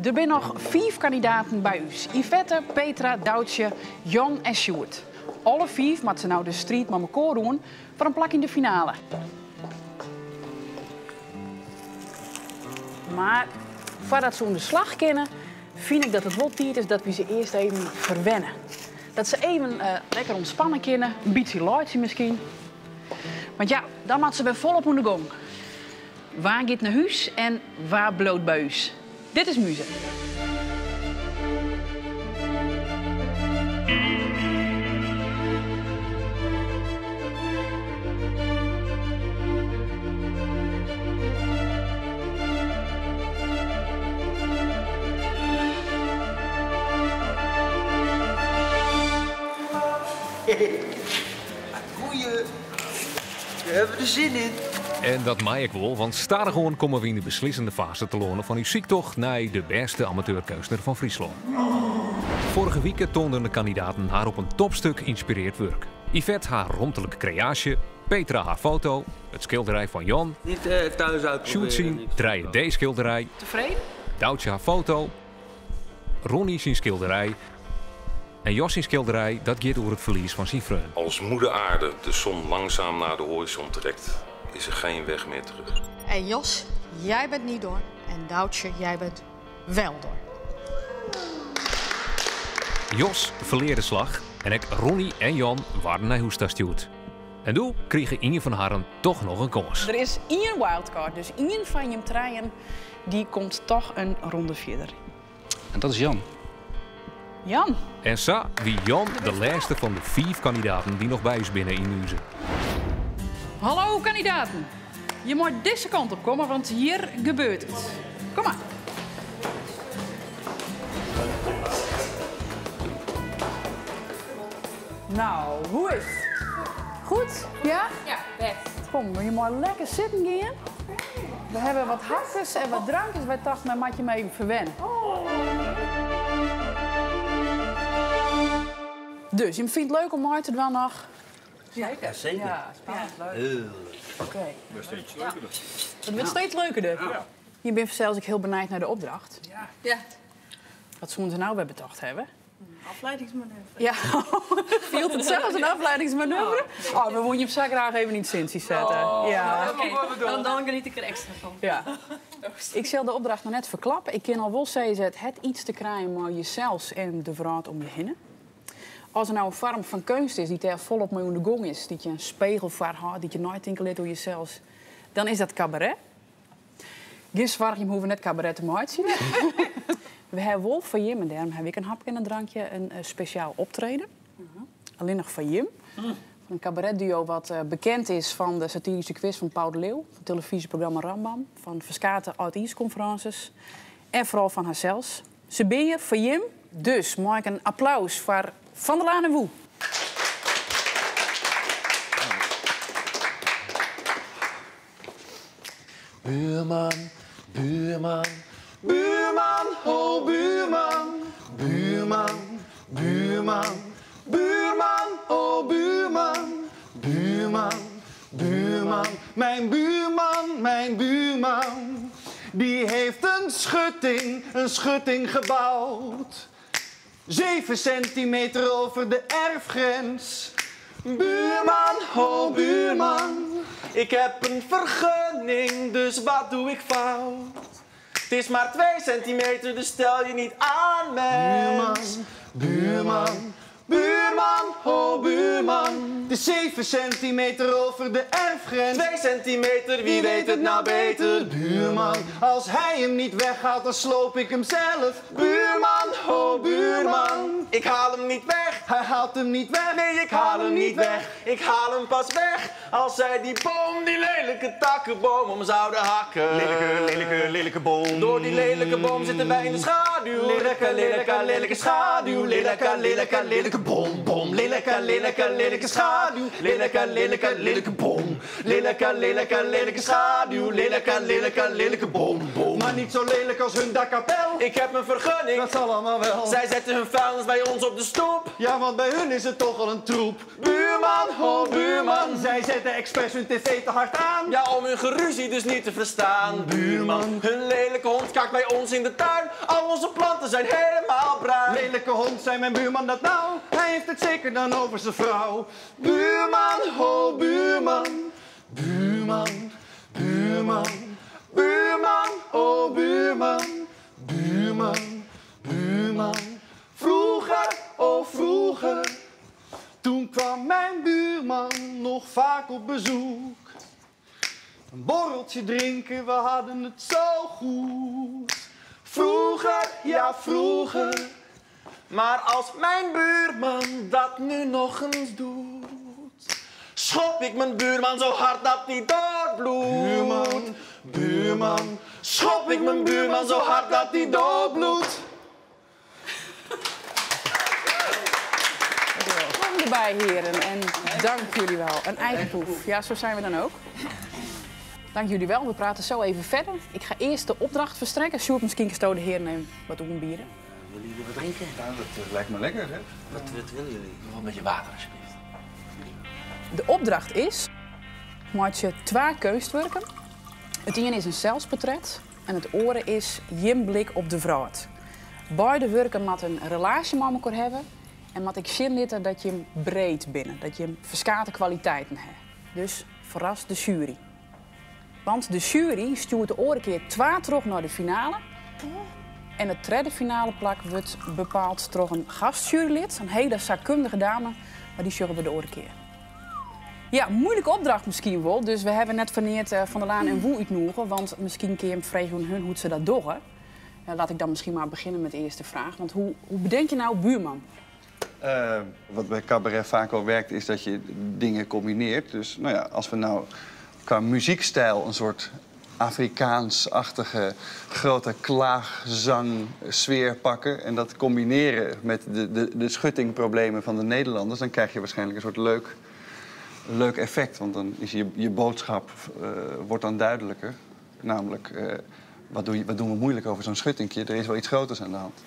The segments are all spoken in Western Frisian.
Der binne noch fiif kandidaten by ús, Yvette, Petra, Doutsje, Jan en Sjoerd. Alle fiif moatte se no de striid mei mekoar oan foar in plak yn de finale. Mar foardat se oan de slach kinne, fyn ik dat it wol tiid is dat wy se earst even ferwenne. Dat se even lekker ûntspanne kinne, in bytsje laitsje miskien. Want ja, dan moatte se wer folop oan de gong. Wa giet nei hús en wa bliuwt by ús? Dit is Muze. Goeie. We hawwe der sin yn. En dat mei ek wol, want stadichoan komme we yn de beslissende fase telâne fan ús syktocht nei de bêste amateurkeunstner fan Fryslân. Foarige wike toanden de kandidaten har op in topstuk ynspireard wurk. Yvette har romtelike kreaasje, Petra har foto, it skilderij fan Jan, Niet eh, thuis uitproberen. Sjoerd syn niks. 3D-skilderij, Tefreden? Doutsje har foto, Ronnie syn skilderij en Jos syn skilderij dat giet oer it ferlies fan syn freon. Als moeder aarde de zon langzaam naar de horizon trekt, is er geen weg meer terug. En Jos, jij bent niet door. En Doutsje, jij bent wel door. Jos ferlear de slach en ek Ronnie en Jan waarden nei hûs ta stjoerd. En doe krige ien fan harren toch noch in kâns. Der is ien wildcard, dus ien fan jim trijen dy komt toch in ronde fierder. En dat is Jan. Jan. En sa wie Jan de lêste fan de fiif kandidaten dy't noch by ús binne yn Muze. Hallo kandidaten. Je meie dizze kant op komme, want hjir gebeurt it. Kom mar. Nou, hoe is it? Goed? Ja? Ja, bêst. Kom, je meie lekker sitten gean. We hawwe wat hapkes en wat drankjes. Wy tochten, wy moatte jim even ferwenne. Dus, jim fine it leuk om mei te dwaan noch? Ja, zeker. Ja, spannend, leuk. Heel leuk. Oké. Wurdt steeds leukerder. It wurdt steeds leukerder. Je binne fansels ek hiel benijd nei de opdracht. Ja. Wat soene se no wer betocht hawwe? Afleidingsmanoeuvre. Ja, fielt it sels in afleidingsmanoeuvre? Oh, we woene jim sa graach even yn it sintsje sette. Ja. Oké, dan, dan geniet ik er ekstra fan. Ja. Ik sil de opdracht noch net ferklappe. Ik kin al wol sizze, it hat iets te krijen mei jesels en de wrâld om je hinne. As der no in foarm fan keunst is dy't dêr folop mei oan de gong is, dy't je in spegel foarhâldt, dy't je neitinke lit oer jesels, dan is dat kabaret. Gjin soarch, jim hoege net kabaret te meitsjen. We hawwe wol foar jim, en dêrom haw ik in hapke en in drankje, in spesjaal optreden. Allinnich foar jim. Fan in kabaretduo wat bekend is fan de satiryske kwis fan Paul de Leeuw, fan telefyzjeprogramma Rambam, fan ferskate âldjierskonferinsjes en foaral fan harsels. Se binne hjir foar jim, dus mei ik in applaus foar Van der Laan en Woe. Buurman, buurman, buurman, ho buurman. Buurman, buurman, buurman, ho buurman. Buurman, buurman, mijn buurman, mijn buurman. Die heeft een schutting gebouwd. 7 centimeter over de erfgrens. Buurman, ho buurman, ik heb een vergunning, dus wat doe ik fout? Het is maar 2 centimeter, dus stel je niet aan, mens. Buurman, buurman, ho buurman. Het is 7 centimeter over de erfgrens. 2 centimeter, wie weet het nou beter? Buurman, als hij hem niet weghaalt, dan sloop ik hem zelf. Buurman, ho buurman. Ik haal hem niet weg. Hij haalt hem niet weg. Nee, ik haal hem niet weg. Ik haal hem pas weg als zij die boom, die lelijke takkenboom, om zouden hakken. Lelijke, lelijke, lelijke boom. Door die lelijke boom zitten wij in de schaduw. Lelijke, lelijke, lelijke schaduw. Lelijke, lelijke, lelijke boom. bom. Lilike, lilike, lilike schaduw. Lilike, lilike, lilike bom. Lilike, lilike, lilike schaduw. Lilike, lilike, lilike bom, bom. Maar niet zo lelijk als hun dakkapel. Ik heb een vergunning. Dat zal allemaal wel. Zij zetten hun vuilnis bij ons op de stoep. Ja, want bij hun is het toch al een troep. Buurman, ho buurman. Zij zetten expres hun tv te hard aan. Ja, om hun geruzie dus niet te verstaan. Buurman, hun lelijke hond kakt bij ons in de tuin. Al onze planten zijn helemaal bruin. Lelijke hond, zei mijn buurman dat nou? Hij heeft het zeker dan over zijn vrouw. Buurman, ho buurman. Buurman, buurman. Buurman, oh buurman. Buurman, buurman. Vroeger, oh vroeger. Toen kwam mijn buurman nog vaak op bezoek. Een borreltje drinken, we hadden het zo goed. Vroeger, ja vroeger. Maar als mijn buurman dat nu nog eens doet, schop ik mijn buurman zo hard dat hij doorbloedt. Buurman, buurman, schop ik mijn buurman zo hard dat hij doorbloedt. Kom erbij, heren. En dank jullie wel. Een eigen proef. Ja, zo zijn we dan ook. Dank jullie wel. We praten zo even verder. Ik ga eerst de opdracht verstrekken. Sjoerd, misschien gestolen heren neem wat ombieren. Willen jullie wat drinken? Nou, dat lijkt me lekker, hè? Wat willen jullie? Nog een beetje water, alsjeblieft. De opdracht is... Maak je twee keustwerken. Het ene is een zelfportret en het oren is jim blik op de vrouw. Beide werken moet een relatie met elkaar hebben en moet ik zin litten dat je hem breed binnen, dat je hem verschillende kwaliteiten hebt. Dus verras de jury. Want de jury stuurt de oren keer twee terug naar de finale. En het derde finale plak wordt bepaald door een gastjurylid, een hele zakkundige dame, maar die zullen we de oren keer. Ja, moeilijke opdracht misschien wel. Dus we hebben net verneerd Van der Laan en Woe uitnoegen, want misschien kun je hem vragen hun hoe ze dat doen. Laat ik dan misschien maar beginnen met de eerste vraag. Want hoe bedenk je nou buurman? Wat bij cabaret vaak al werkt, is dat je dingen combineert. Dus nou ja, als we nou qua muziekstijl een soort Afrikaans-achtige grote klaagzang-sfeer pakken en dat combineren met de schuttingproblemen van de Nederlanders, dan krijg je waarschijnlijk een soort leuk effect. Want dan is je boodschap wordt dan duidelijker. Namelijk, wat doen we moeilijk over zo'n schuttingje? Er is wel iets groters aan de hand.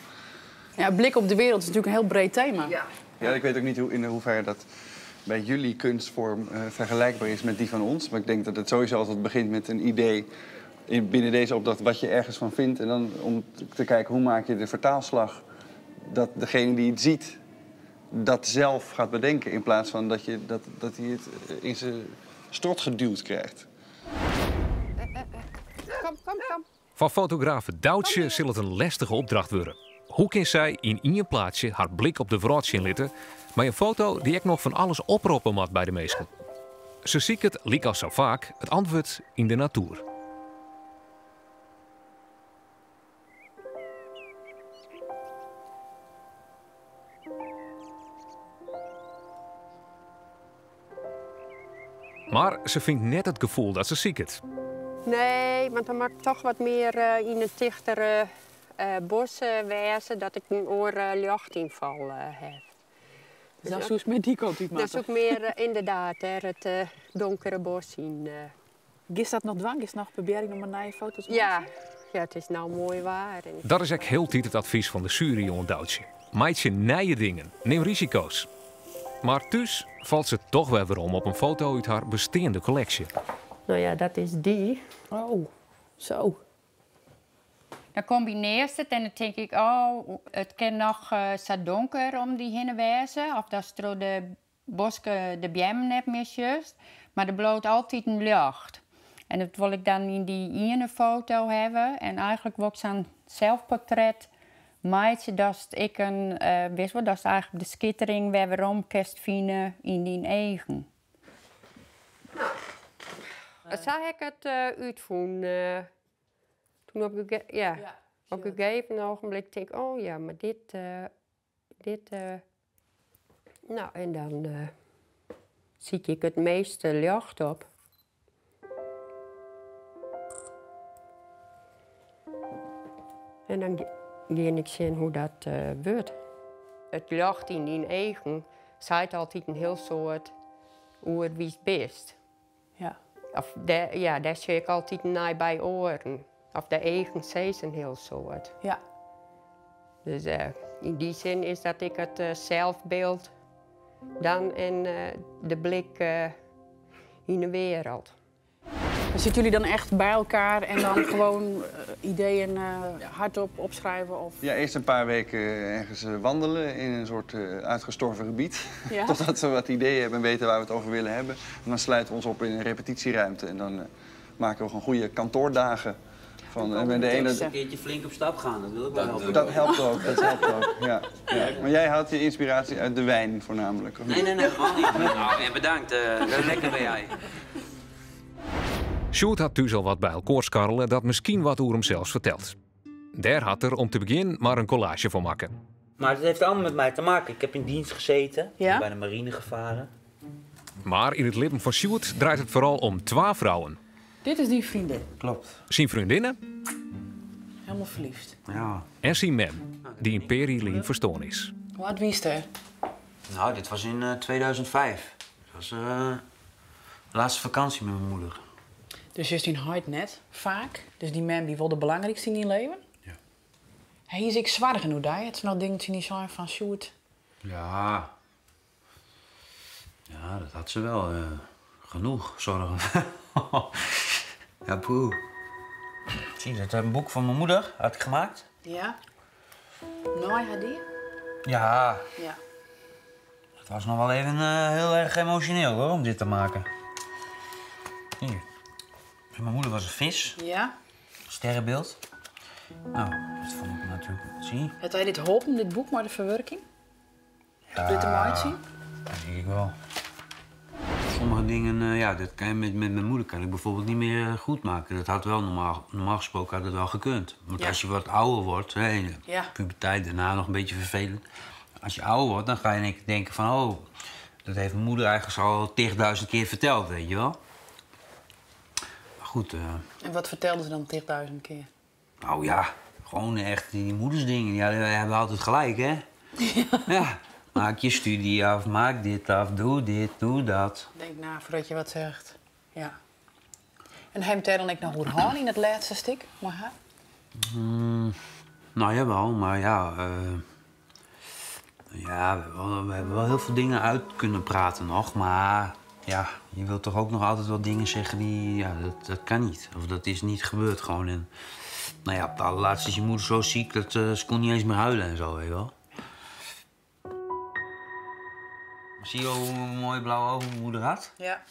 Ja, blik op de wereld is natuurlijk een heel breed thema. Ja, ja, ik weet ook niet in hoeverre dat bij jullie kunstvorm vergelijkbaar is met die van ons. Maar ik denk dat het sowieso altijd begint met een idee binnen deze opdracht wat je ergens van vindt. En dan om te kijken hoe maak je de vertaalslag dat degene die het ziet dat zelf gaat bedenken. In plaats van dat hij het in zijn strot geduwd krijgt. Kom, kom, kom. Van fotograaf Doutsje zal het een lastige opdracht worden. Hoe kan zij in één plaatsje haar blik op de wereld zien litten, maar een foto die ik nog van alles oproepen moet bij de meesten? Ze ziet het, liek als zo vaak, het antwoord in de natuur. Maar ze vindt net het gevoel dat ze ziek het. Nee, want dan maak ik toch wat meer in het dichtere bos wezen dat ik een oor lichtinval heb. Dus dat is meer die kant uit. Dat is ook meer inderdaad, hè, het donkere bos in. Is dat nog dwang? Is nog proberen om een nieuwe foto's te Ja. maken? Ja, het is nou mooi waar. En... Dat is ook heel tijd het advies van de jury, jongen Doutsje. Maak je nieuwe dingen, neem risico's. Maar thuis valt ze toch weer weer om op een foto uit haar bestaande collectie. Nou ja, dat is die. Oh, zo. Dan combineer je het en dan denk ik, oh, het kan nog zo donker om die heen wezen. Of dat is door de boske de bjem net meer juist. Maar er bloot altijd een lucht. En dat wil ik dan in die ene foto hebben. En eigenlijk wil ik zo'n zelfportret maken dat ik een, wist wel, dat is eigenlijk de schittering waar we om kerst vinden in die eigen. Nou, zou ik het uitvoeren? Toen op een ja, ja, op een gegeven ogenblik denk ik, oh ja, maar dit, nou, en dan zie ik het meeste licht op. En dan ga ik zien hoe dat wordt. Het licht in die eigen seit altyd in hiel soad oer wie'tst bist. Ja. Of dêr, ja, dêr sjoch ik altyd nei by oaren. Of de eagen sizze in hiel soad. Ja. Dus yn dy sin is dat ek it selsbyld dan en de blik yn de wereld. Sitte jullie dan echt bij elkaar en dan gewoon ideeën hardop opschrijven? Of? Ja, eerst een paar weken ergens wandelen in een soort uitgestorven gebied. Ja. Totdat we wat ideeën hebben en weten waar we het over willen hebben. En dan sluiten we ons op in een repetitieruimte en dan maken we gewoon goede kantoordagen. Van, en de ene... Een keertje flink op stap gaan, dat wil ik wel helpen. Dat helpt ook, dat helpt ook, ja. Ja. Maar jij haalt je inspiratie uit de wijn voornamelijk, of niet? Nee, nee, nee, helemaal niet. Nou, ja, bedankt. Lekker ben jij. Sjoerd hat thús al wat by elkoar skarrele dat miskien wat oer himsels fertelt. Dêr hat er om te begjinnen mar in kollaazje fan makke. Maar het heeft allemaal met mij te maken. Ik heb in dienst gezeten, Ja? bij de marine gevaren. Mar yn it libben fan Sjoerd draait it foaral om twa frouwen. Dit is dyn freondinne. Klopt. Syn freondinne. Helemaal verliefd. Ja. En syn mem, dy't in pear jier lyn ferstoarn is. Hoe âld wiest dêr? Nou, dit was in 2005. Dat was de laatste vakantie met mijn moeder. Dus is dyn heit net faak. Dus dy mem wie wol de belangrykste yn dyn libben? Ja. Hy is ek soargen oer dy. Hat se noch dingen tsjin dy sein fan Sjoerd? Ja. Ja, dat hat se wel. Genoeg zorgen. Ja, poeh. Zie je, dat is een boek van mijn moeder, had ik gemaakt. Ja. Nei har dea? Ja. Ja. Het was nog wel even heel erg emotioneel hoor, om dit te maken. Hier. En mijn moeder was een vis. Ja. Sterrenbeeld. Nou, dat vond ik natuurlijk. Zie je? Hat hy dit holpen, dit boek, mei de ferwurking? Ja. Dit der meitsjen? Dat denk ik wel. Sommige dingen, ja, dat kan je met mijn moeder kan ik bijvoorbeeld niet meer goed maken. Dat had wel normaal, normaal gesproken had het wel gekund. Want Ja. als je wat ouder wordt, hè, in de Ja. puberteit daarna nog een beetje vervelend. Als je ouder wordt, dan ga je in één keer denken van, oh, dat heeft mijn moeder eigenlijk al 10.000 keer verteld, weet je wel. Maar goed. En wat vertelde ze dan 10.000 keer? Nou ja, gewoon echt die moedersdingen. Ja, die hebben altijd gelijk, hè? Ja. Ja. Maak je studie af, maak dit af, doe dit, doe dat. Denk na voordat je wat zegt. Ja. En heeft hij dan ook nog oer in het laatste stuk? Maar haar? Nou, jawel, maar ja... ja, we hebben wel heel veel dingen uit kunnen praten nog, maar... Ja, je wilt toch ook nog altijd wel dingen zeggen die... Ja, dat kan niet. Of dat is niet gebeurd gewoon. En, nou ja, op het allerlaatste is je moeder zo ziek dat ze kon niet eens meer huilen en zo, weet je wel. Zie je hoe mooi blauwe ogen mijn moeder had? Ja.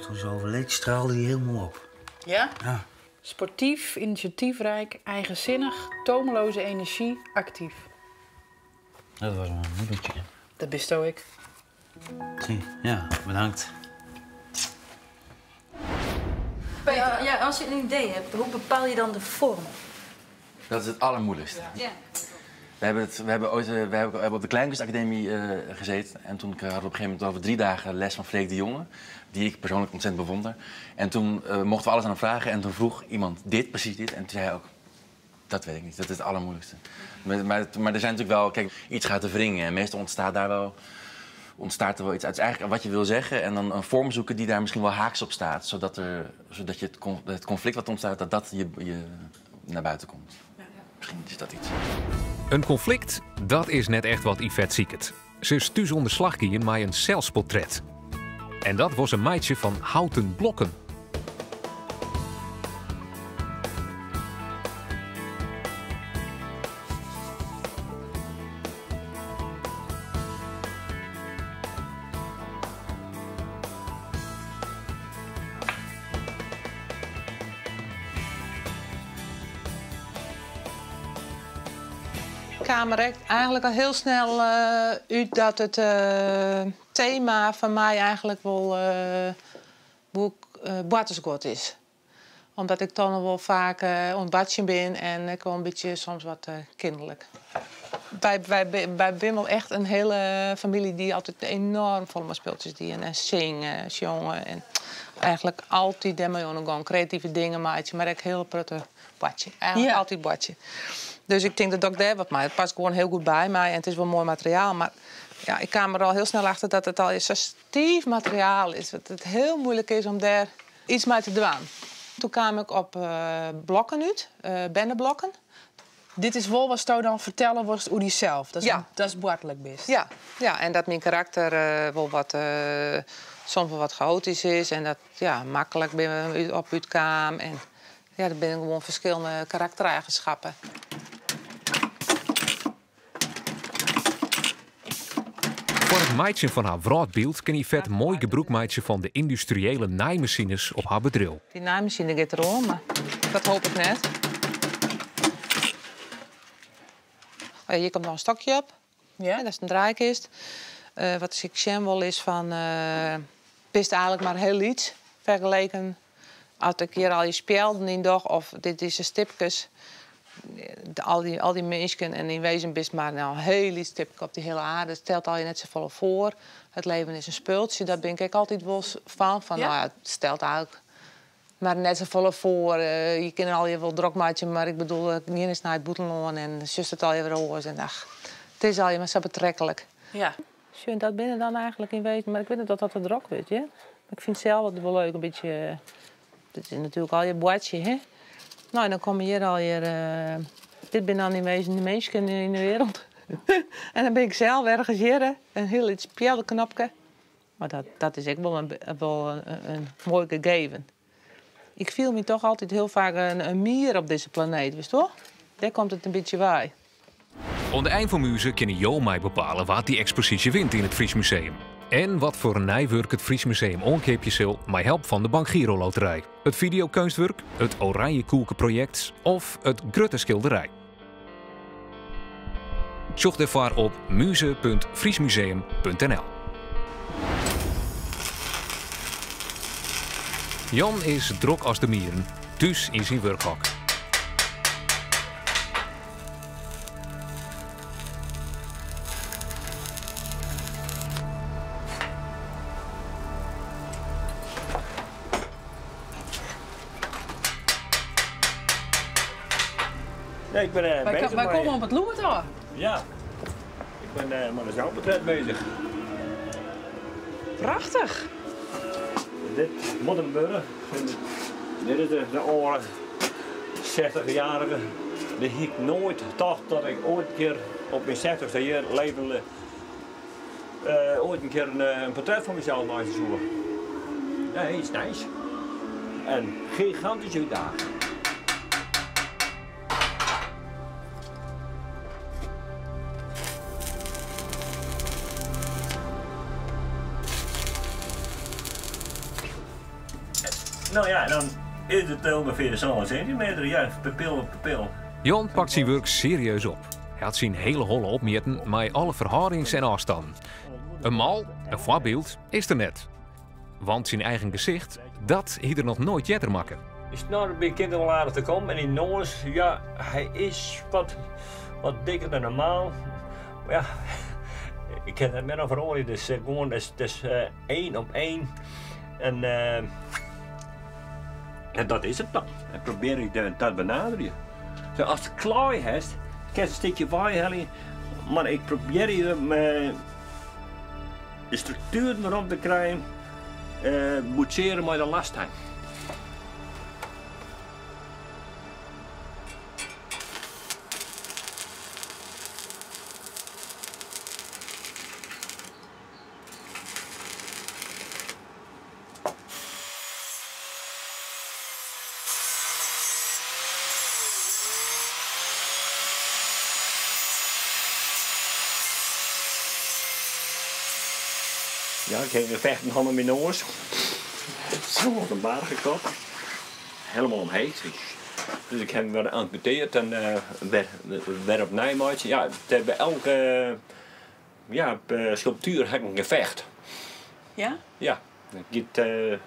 Toen ze overleed, straalde die helemaal op. Ja? Ja. Sportief, initiatiefrijk, eigenzinnig, tomeloze energie, actief. Dat was mijn moedertje. Dat bist ik. Zie, ja, bedankt. Peter, ja, als je een idee hebt, hoe bepaal je dan de vorm? Dat is het allermoeilijkste. Ja. We hebben, het, we hebben ooit, we hebben, we hebben op de Kleinkunstacademie gezeten. En toen hadden we op een gegeven moment over 3 dagen les van Freek de Jonge. Die ik persoonlijk ontzettend bewonder. En toen mochten we alles aan hem vragen. En toen vroeg iemand dit, precies dit. En toen zei hij ook, dat weet ik niet, dat is het allermoeilijkste. Maar er zijn natuurlijk wel, kijk, iets gaat te wringen. En meestal ontstaat daar wel, ontstaat er wel iets uit. Het is eigenlijk wat je wil zeggen en dan een vorm zoeken die daar misschien wel haaks op staat. Zodat, er, zodat je het conflict wat ontstaat, dat dat je naar buiten komt. Ja. Misschien is dat iets. Een conflict, dat is net echt wat Yvette zieket. Ze is thuis onder slag gien met een zelfportret. En dat was een meisje van houten blokken. Ik kwam er eigenlijk al heel snel uit dat het thema van mij eigenlijk wel boek boartersguod is. Omdat ik dan wel vaak ontbatje ben en ik wel een beetje soms wat kinderlijk. Wij zijn wel echt een hele familie die altijd enorm vol met speeltjes die en zingen, jongen en eigenlijk altijd daarmee aan de gang. Creatieve dingen maken, maar ook heel prettig badje. Eigenlijk altijd badje. Dus ik denk dat ook daar wat mij. Het past gewoon heel goed bij mij en het is wel mooi materiaal. Maar Ja, ik kaam der al hiel snel achter dat it al sa stiif materiaal is, dat it hiel muoilik is om dêr yts mei te dwaan. Doe kaam ik op blokken út, berneblokken. Dit is wol watsto dan fertelle wolst oer dysels, dat Ja. datst boartlik bist. Ja, ja, en dat myn karakter wol wat, soms wol wat chaotysk is en dat, ja, maklik bin op útkaam. En ja, dat binne gewoan ferskillende karaktereigenschappen. Foar it meitsjen fan har wrâldbyld kin Yvette moai gebrûk meitsje fan de yndustriële naaimachines op har bedriuw. Dy naaimachine giet deroan, mar dat hoop ik net. Oh ja, hjir komt noch in stokje op. Ja. Dat is in draaikist. Wat ik sjen wol is fan, bist eigenlik mar hiel lyts fergeleken as ik hjir al dy spjelden yn doch of dit dizze stipkes. Al dy minsken en yn wezen bist mar in hiel lyts stipke op dy hiele aarde. It stelt al je net safolle foar. It leven is in spultsje, dat bin ik ek altyd wol fan. Fan, Ja. nou ja, it stelt eigenlik mar net safolle foar. Je kinne al je wol drok meitsje, mar ik bedoel, ien is nei it bûtenlân en sjochst it al je wer oars. En ach, it is al je mar sa betreklik. Ja. Sjoch, dat binne dan eigenlik yn wezen, mar ik wit net oft dat te drok wurdt, hear. Ik fyn it sels altyd wol leuk, in bytsje, dit is natuerlik al je boartsje, hè. Nou, en dan komme hjir al hjir, dit binne dan yn wezen de minsken yn de wereld. En dan bin ik sels ergens hjir, in hiel lyts spjeldeknopke. Mar dat is ek wol in moai gegeven. Ik fiel my toch altyd hiel faak in mier op dizze planeet, witst wol? Dêr komt it in bytsje wei. Oan de ein fan Muze kinne jo mei bepale wa't dy eksposysje wint yn it Fries Museum. En wat foar nij wurk it Fries Museum oankeapje sil mei help fan de Bank Giro Loterij. It fideokeunstwurk, it Oranje Koeke-projekt of it grutte skilderij. Sjoch dêrfoar op muze.friesmuseum.nl. Jan is drok as de mieren, thús yn syn wurkhok. Ja, ik ben bezig Wy mei- komme op it lûd ôf. Ja, ik ben mei de zelfportret bezich. Prachtich. Dit moat him wurde. Dit is de âlde 60-jarige. Die hie ik noait tocht dat ik oait in kear op myn 60ste jier leven oait in kear in portret fan mysels meitsje soe. Nee, is nice. Een gigantische uitdaging. Nou ja, dan is het ongeveer zo'n centimeter. Ja, pupil op pupil. Jan pakt syn wurk serieus op. Hy hat syn hiele holle opmjitten mei alle ferhâldings en ôfstannen. In mal, in foarbyld, is der net. Want syn eigen gesicht, dat hie er noch noait earder makke. Is nou by kinderen wel aardich te kommen en die noas, ja, hy is wat dikker dan normaal. Maar ja, ik kin het net noch feroarje, dus gewoan, dus 1 op 1. En dat is it dan. En probear ik dat benaderje. Zo, as it klaai hast, kinst in stikje weihelje, mar ik probear je de struktuer erom te krijen, boetseren mei de lasthang. Ja, ik heb vechten van mijn noos. Zo wat een baargekop. Helemaal omheeg. Dus ik heb hem weer geamputeerd en weer opnieuw maatje. Ja, bij elke, ja, sculptuur heb ik een gevecht. Ja? Ja. Het gaat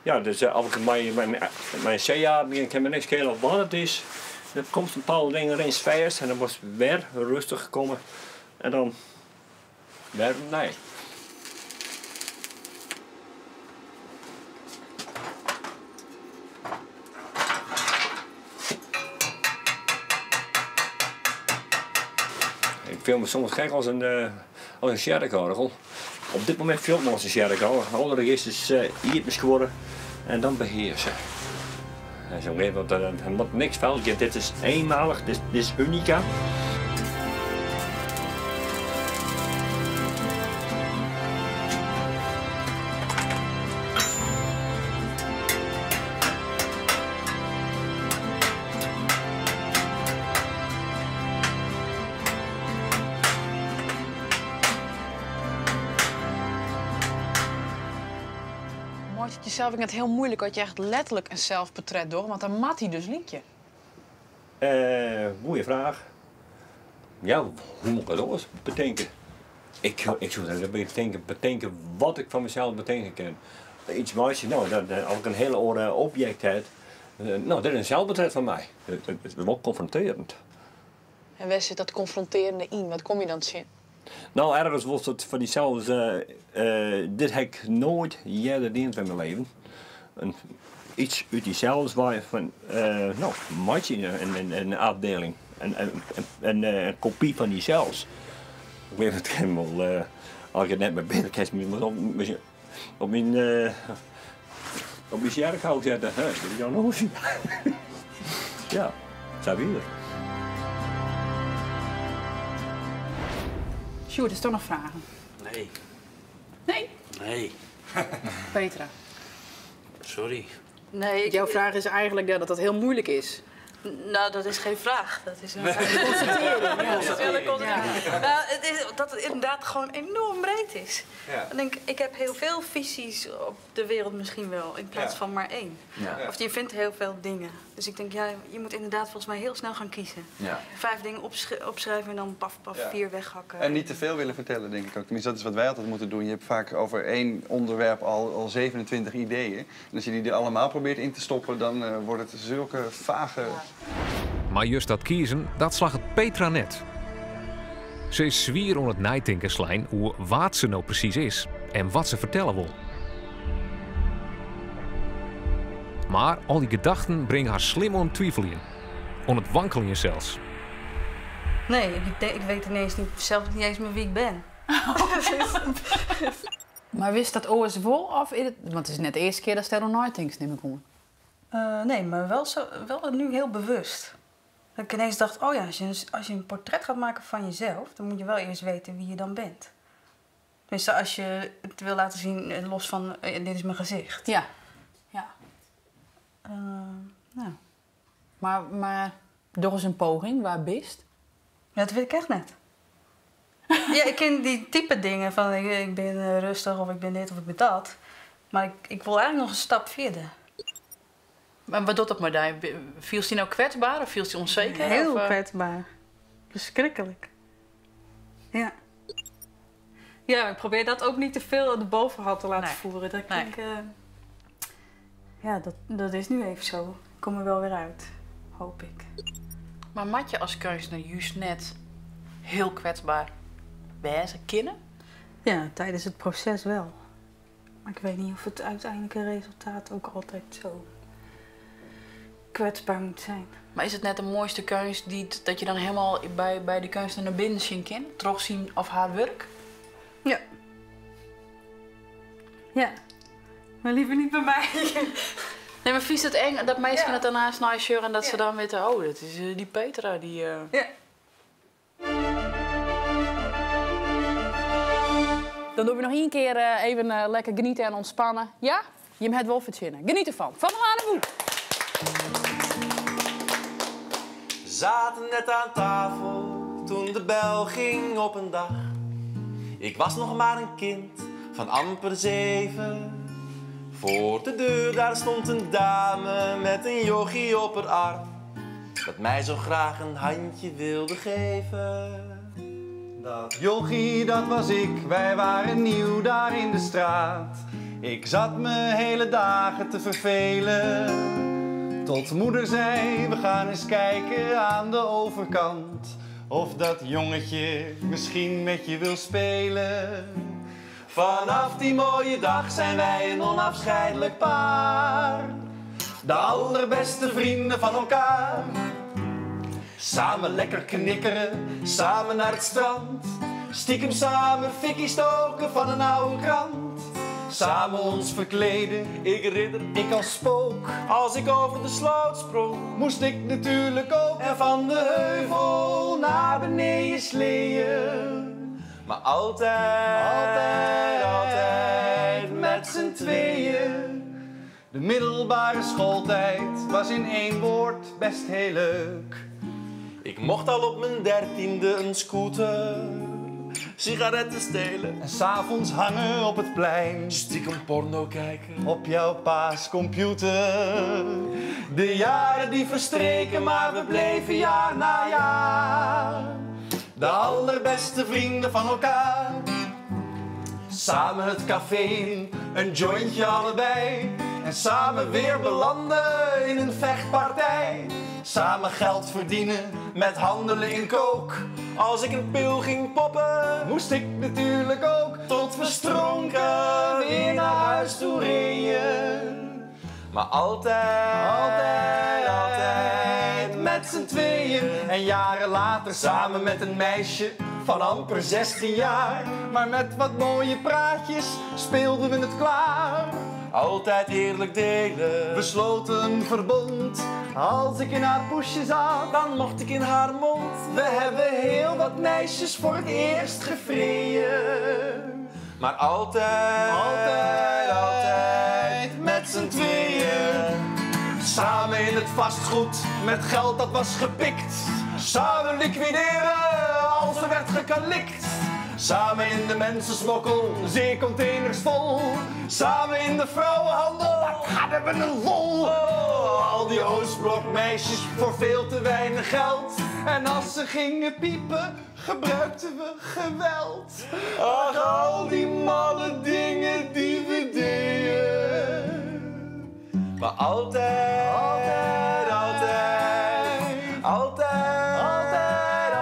ja, dus als ik mijn C-jaar, ik kan me niks schelen of wat het is. Dan komt een paar dingen eens vast en dan wordt het weer rustig gekomen. En dan weer opnieuw. Ik film me soms gek als As in tsjerkeoargel. Op dit momint fielt it as in tsjerkeoargel. Alle registers iepenskuorre en dan behearse. En zo geeft want er moet niks fout gaan. Dit is eenmalig, dit is unica. Moait it jesels ek net hiel muoilik as je echt letterlik in selfportret dogge, want dan moat hy dus lykje. Goeie fraach. Ja, hoe moat ik it oars betinke? Ik, ik soe net betinke, betinke wat ik fan mysels betinke kin. Iets meitsje, no, dat, as ik in hiele oare objekt ha, no, dit is in selfportret fan my. It is wol konfrontearjend. En wêr sit dat konfrontearjende yn? Wat komme je dan tsjin? No, ergens wolst it foar dysels. Dit ha ik noait earder dien yn myn leven. Iets út dysels wei fan, no, meitsje in ôfbielding, in kopy fan dysels. Ik wit it kin wol, as ik it net mear bin, kinst my wol op myn op myn tsjerkhôf sette. Dit is Jan Oosje. Ja, sa wie it. Sjoerd, is der noch fragen? Nee. Nee? Nee. Petra? Sorry. Nee, ik... Jouw vraag is eigenlijk dat dat heel moeilijk is. Nou, dat is geen vraag. Dat is een constatering. Ja. Dat is wel een constatering. Ja. Nou, het is dat het inderdaad gewoon enorm breed is. Ja. Ik denk, ik heb heel veel visies op de wereld misschien wel, in plaats Ja. van maar één. Ja. Of je vindt heel veel dingen. Dus ik denk, ja, je moet inderdaad volgens mij heel snel gaan kiezen. Ja. 5 dingen opschrijven en dan paf, paf, Ja. 4 weghakken. En niet te veel willen vertellen, denk ik ook. Tenminste, dat is wat wij altijd moeten doen. Je hebt vaak over één onderwerp al 27 ideeën. En als je die er allemaal probeert in te stoppen, dan wordt het zulke vage... Maar juist dat kiezen, dat slag het Petra net. Ze is zwier om het nijtinkerslijn hoe wat ze nou precies is en wat ze vertellen wil. Maar al die gedachten brengen haar slim om het twijfelen. Om het wankelen zelfs. Nee, ik weet ineens niet, zelf niet eens meer wie ik ben. Maar wist dat oors wel of is het, want het is net de eerste keer dat ze er nooit denkt, neem ik aan. Nee, maar wel nu heel bewust. Dat ik ineens dacht, oh ja, als je een portret gaat maken van jezelf, dan moet je wel eerst weten wie je dan bent. Tenminste, als je het wil laten zien, los van, dit is mijn gezicht. Ja. Ja. Nou. Maar door eens een poging, waar bist? Ja, dat weet ik echt net. Ja, ik ken die type dingen van ik ben rustig of ik ben dit of ik ben dat. Maar ik wil eigenlijk nog een stap verder. Maar wat doet dat maar daar? Viel ze nou kwetsbaar of viel ze onzeker? Heel of? kwetsbaar. Verschrikkelijk. Ja. Ja, maar ik probeer dat ook niet te veel aan de bovenhand te laten voeren. Dat ik denk, ja, dat is nu even zo. Ik kom er wel weer uit, hoop ik. Maar mat je als kunstenaar juist net heel kwetsbaar wezen kennen? Ja, tijdens het proces wel. Maar ik weet niet of het uiteindelijke resultaat ook altijd zo kwetsbaar moet zijn. Maar is het net de mooiste kunst dat je dan helemaal bij de kunstenaar naar binnen zien kan? Terug zien of haar werk? Ja. Ja. Maar liever niet bij mij. Nee, maar vies het eng dat mensen het daarna snijden en dat ze dan weten, oh, dat is die Petra die. Ja. Dan doen we nog één keer even lekker genieten en ontspannen. Ja? Je hebt wel verzinnen. Geniet ervan. Van de Woe. Zaten net aan tafel toen de bel ging op een dag. Ik was nog maar een kind van amper 7. Voor de deur daar stond een dame met een jochie op haar arm. Dat mij zo graag een handje wilde geven. Dat jochie, dat was ik, wij waren nieuw daar in de straat. Ik zat me hele dagen te vervelen. Tot moeder zei, we gaan eens kijken aan de overkant. Of dat jongetje misschien met je wil spelen. Vanaf die mooie dag zijn wij een onafscheidelijk paar. De allerbeste vrienden van elkaar. Samen lekker knikkeren, samen naar het strand. Stiekem samen fikkie stoken van een oude krant. Samen ons verkleden, ik ridder, ik als spook. Als ik over de sloot sprong, moest ik natuurlijk ook. En van de heuvel naar beneden sleeën. Maar altijd, altijd, altijd met z'n tweeën. De middelbare schooltijd was in één woord best heel leuk. Ik mocht al op mijn 13e een scooter, sigaretten stelen. En s'avonds hangen op het plein. Stiekem porno kijken. Op jouw pa's computer. De jaren die verstreken, maar we bleven jaar na jaar. De allerbeste vrienden van elkaar. Samen het café in, een jointje allebei. En samen weer belanden in een vechtpartij. Samen geld verdienen met handelen in kook. Als ik een pil ging poppen, moest ik natuurlijk ook. Tot we stronken weer naar huis toe reden. Maar altijd, altijd, altijd met z'n tweeën. En jaren later samen met een meisje van amper 16 jaar. Maar met wat mooie praatjes speelden we het klaar. Altijd eerlijk delen. We sloten een verbond. Als ik in haar poesje zat, dan mocht ik in haar mond. We hebben heel wat meisjes voor het eerst gevreden. Maar altijd, altijd, altijd met z'n tweeën. Samen in het vastgoed, met geld dat was gepikt. Samen liquideren als er werd gekalikt. Samen in de mensensmokkel, zeecontainers vol. Samen in de vrouwenhandel, wat hadden we een lol. Oh, al die Oostblokmeisjes voor veel te weinig geld. En als ze gingen piepen, gebruikten we geweld. Ach, al die malle dingen die we deden. Maar altijd, altijd, altijd, altijd, altijd,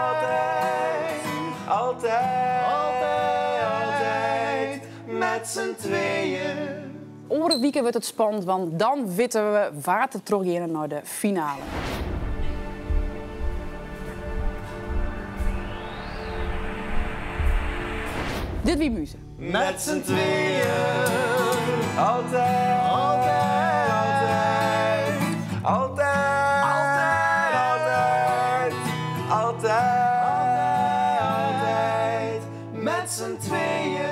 altijd, altijd, altijd, met z'n tweeën. Oren wieken wordt het spannend, want dan witten we water terugkeren naar de finale. Dit wie muze. Met z'n tweeën, altijd, altijd, altijd, altijd, altijd, altijd, altijd, met z'n tweeën.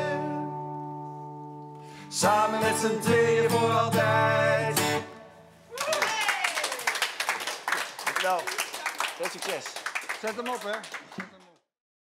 Samen met z'n tweeën voor altijd. Dankjewel. Veel succes. Zet hem op, hè.